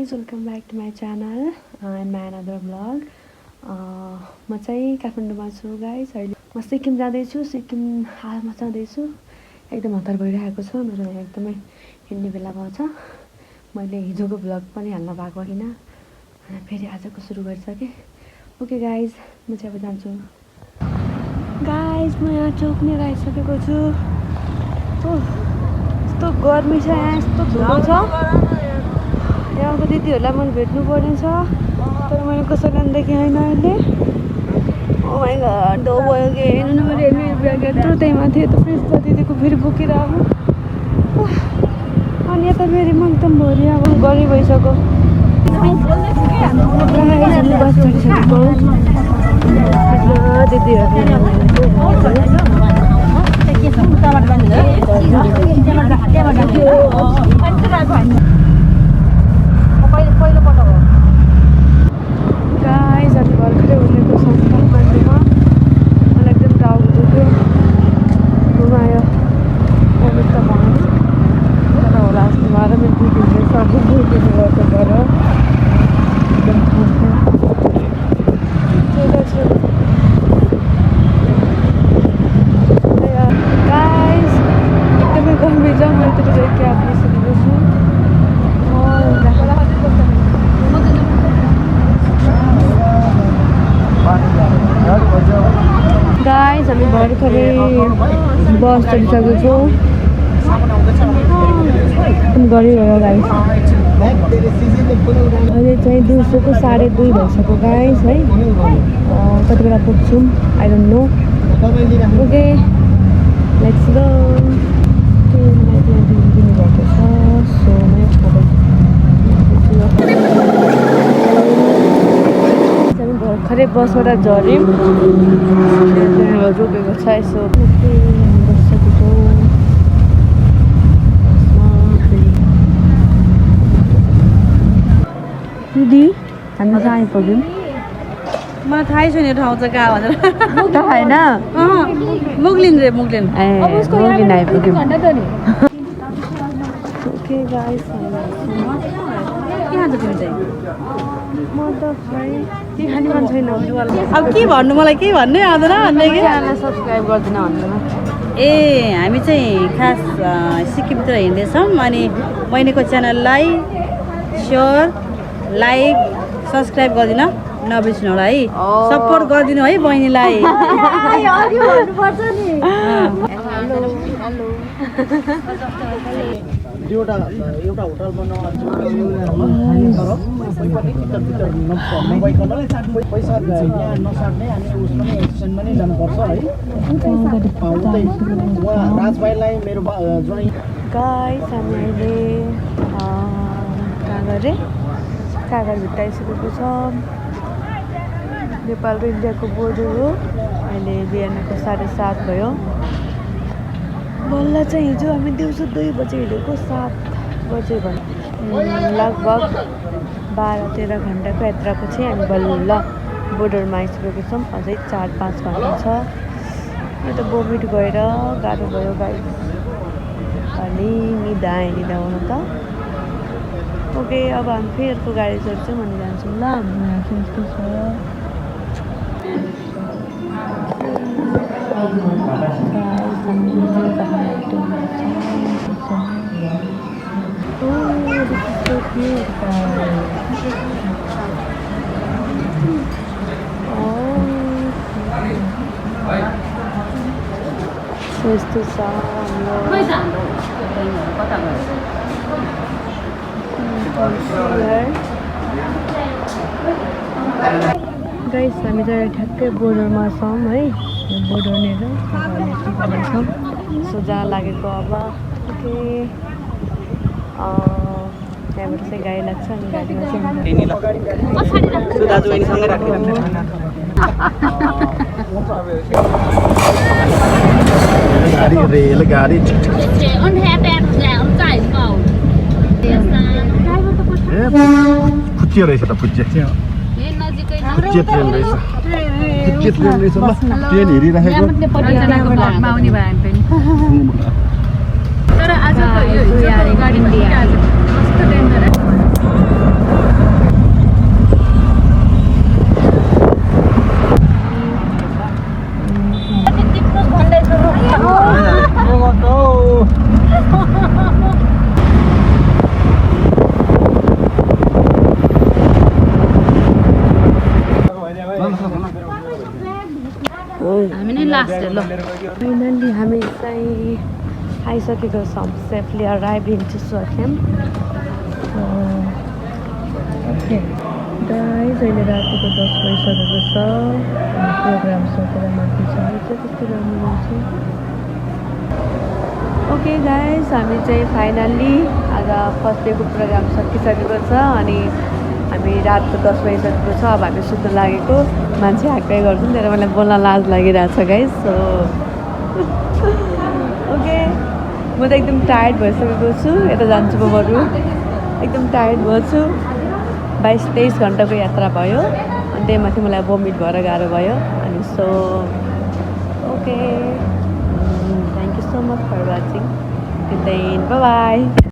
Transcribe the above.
guys, welcome back to my channel and my another vlog. म चाहिँ काठमाडौँमा छु गाइस। अहिले म सिक्किम जाँदैछु। सिक्किम हालमा जाँदैछु। एकदम हतार भइरहेको छ। मेरो यहाँ एकदमै हिँड्ने बेला भएको छ। मैले हिजोको भ्लग पनि हाल्न पाएको होइन। फेरि आजको सुरु गरिसकेँ। ओके गाइस, म चाहिँ अब जान्छु। गाइस, म यहाँ चौकनेर आइसकेको छु। यस्तो गर्मी छ, यहाँ यस्तो धुलो छ। यहाँको दिदीहरूलाई मैले भेट्नु पर्ने छ, तर मैले कसैलाई देखेँ होइन अहिले। ओ माइ गॉड, डो भयो कि हेर्नु न, मैले मेरो ब्याग यत्रो त्यही माथि यता फ्रिजमा दिदीको फेरि बोकेर अब। अनि यता फेरि म एकदम भरि अब गरी भइसक्यो। बस चढिसकेको गाइस, हामी भर्खरै उठेको छौँ काठमाडौँमा। मलाई एकदम टाउको दुख्यो, घुमायो कोभिड त भएन, तर होला जस्तो भएर मेरो दुई सबै दुखेको गर्छ घर एकदम गाइस, एकदमै गर्मी छ। मैले त्यतिखेर क्याब लिइसकेको छु। गाइस, हामी भर्खरै बस चढिसकेको गरिरह्यो गाइस। अहिले चाहिँ दिउँसोको 2:30 भइसक्यो गाइस है। कति बेला पुग्छौँ I don't know. Okay, let's go. दिनुभएको छ, सो हामी भर्खरै बसबाट झऱ्यौँ। रोकेको छ यसो बसिसकेको दिदी। हामी कहाँ आइपुग्यौँ? मलाई थाहै छैन ठाउँ चाहिँ कहाँ भनेर। थाहा छैन? मुगलिन रे, मुगलिन। ए, मुगलिन आइपुग्यौँ। ओके गाइस, कहाँ छ तिमी चाहिँ? म त खै के खाने मन छैन। अब के भन्नु, मलाई केही भन्नै आउँदैन भन्ने कि। च्यानललाई सब्सक्राइब गर्दिन भन्दैन। ए, हामी चाहिँ खास सिक्किमतिर हिँड्दैछौँ। अनि बहिनीको च्यानललाई सेयर, लाइक, सब्सक्राइब गरिदिन नबिर्सिनु होला है। सपोर्ट गरिदिनु है बहिनीलाई। एउटा होटल पैसा यहाँ नसाट्ने, हामी उसमा नै एक्सचेन्जमा नै जानुपर्छ है। राजभाइलाई मेरो ज्वाइँ। गाइस, हामी अहिले काँगरभित्र आइसकेको छ। नेपाल र इन्डियाको बोर्डर हो। अहिले बिहानको 7:30 भयो। बल्ल चाहिँ हिजो हामी दिउँसो 2 बजे हिँडेको, 7 बजे भयो। लगभग 12-13 घन्टाको यात्राको चाहिँ हामी बल्ल बोर्डरमा आइसकेको छौँ। अझै 4-5 घन्टा छ। यो त बोमिट गएर गाह्रो भयो गाइस। अनि निदा हुन त। ओके, अब हामी फेरि अर्को गाडी चढ्छौँ अनि जान्छौँ ल। हाम्रो यहाँ चाहिँ यस्तो छ। यस्तो छ गाइस। हामी चाहिँ ठ्याक्कै बोर्डरमा छौँ है। बोर्डरनिर छौँ, सो जहाँ लागेको अब। ओके, त्यहाँबाट चाहिँ गाडी लाग्छ अनि गाडीमा चाहिँ गाडी फुच्चे रहेछ त, फुच्चे ट्रेन रहेछ। ट्रेन हेरिराखेको। तर आजको यो गाडी कस्तो डेन्जर। लास्टले ल फाइनल्ली हामी चाहिँ आइसकेको छौँ सेफली अराइभ इन्टु सकेम ओके गाइस अहिले रातिको 10 बजिसकेको छ प्रोग्राम सकेर माथि छ त्यस्तो राम्रो छ ओके गाइस हामी चाहिँ फाइनल्ली आज फर्स्ट डेको प्रोग्राम सकिसकेको छ अनि हामी रातको 10 बजिसकेको छ अब हामी सुत्नु लागेको मान्छे आएकै गर्छौँ तर मलाई बोल्न लाज लागिरहेछ गाइस सो ओके म त एकदम टायर्ड भइसकेको छु यता जान्छु म बरु एकदम टायर्ड भएको छु 22-23 घन्टाको यात्रा भयो अनि त्यही माथि मलाई भोमिट भएर गाह्रो भयो अनि so okay thank you so much for watching bye by